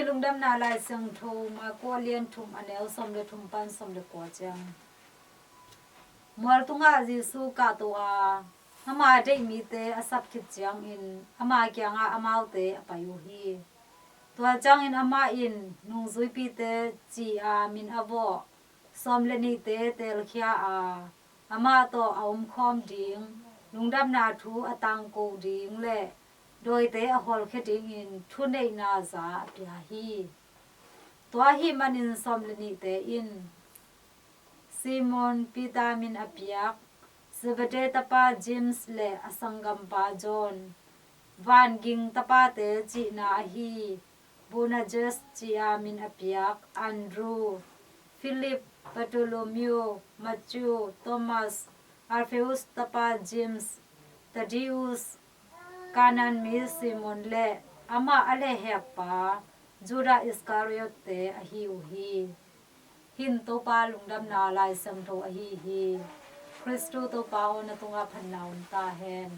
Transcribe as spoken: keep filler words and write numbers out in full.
Lungdamna Lai Siangtho Marka a lian thum, a neu sawm le thum pan sawm le kua ciang. Mual tungah Jesu kahto a, ama deih mite a sap khit ciangin ama kiangah amaute a pai uh hi. Tua ciangin amah in nungzuipite ci-a min a vawh sawm le nihte teelkhia a, amah tawh a omkhawm ding, lungdamna thu a tangko ding le dawite a hawlkhia dingin thuneihna za a pia hi. Tua ahih manin sawm le nihte in Simon Peter min a piak, Zebedee tapa James le a sanggampa John, vanging tapate cihna ahi Boanerges ci-a min a piak Andrew, Philip, Bartholomew, Matthew, Thomas, Alphaeus tapa James, Thaddeus, Kanaan mi Simon le amah a lehhekpa Judah Iskariotte ahi uh hi. Hih in Topa lungdamna Lai Siangtho ahi hi. Khristu Topa aw, na tungah phatna om ta hen.